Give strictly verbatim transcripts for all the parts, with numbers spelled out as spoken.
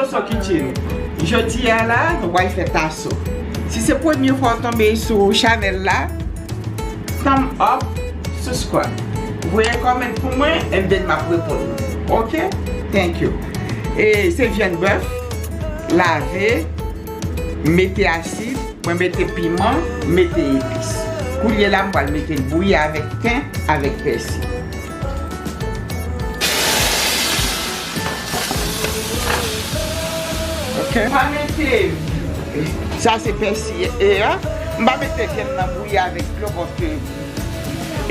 Soso Kitchen. Jodi a la, nou pral fè taso. Si se premye fwa w tonbe sou chanèl la, thumb up, subscribe. Voye comment pou mwen, and then m ap reponn ou. Ok? Thank you. E se vyann bèf, lave, mete asid, mwen mete piman, mete epis. Koulye la, m pral mete l bouyi avèk ten, avèk pèsi. Ok. Pa mete, sa se pèsi e a. M pa mete vyann nan bouyi avèk dlo paske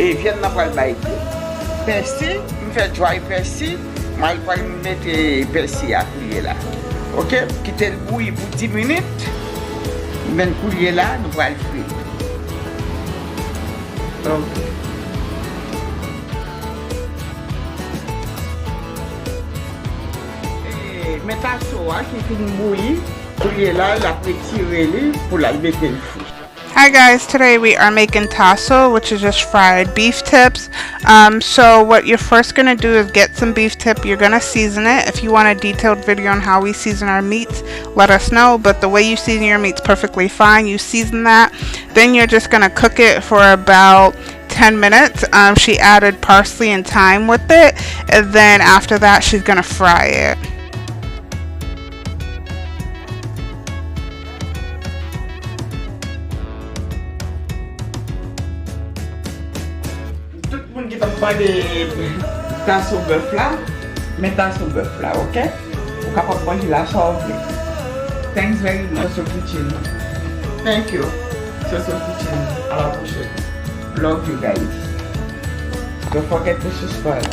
e vyann nan pral bay dlo. Pèsi, m fè dry pèsi, m al pral mete pèsi a koulye la. Ok, kite l bouyi pou dis minit. Men koulye la, nou pral fri. Ok. E, men taso a ki fin bouyi, koulye la, l ap retire li pou l al mete l fri. Hi guys, today we are making taso, which is just fried beef tips. Um, so what you're first gonna do is get some beef tip. You're gonna season it. If you want a detailed video on how we season our meats, let us know. But the way you season your meat's perfectly fine. You season that, then you're just gonna cook it for about ten minutes. Um, she added parsley and thyme with it, and then after that, she's gonna fry it. Tout moun ki t ap mande taso bèf la, men taso bèf la, ok? Ou kapab manje la sa w vle. Thanks very much, Soso Kitchen. Thank you, Soso Kitchen. À la prochaine. Love you guys. Don't forget to subscribe.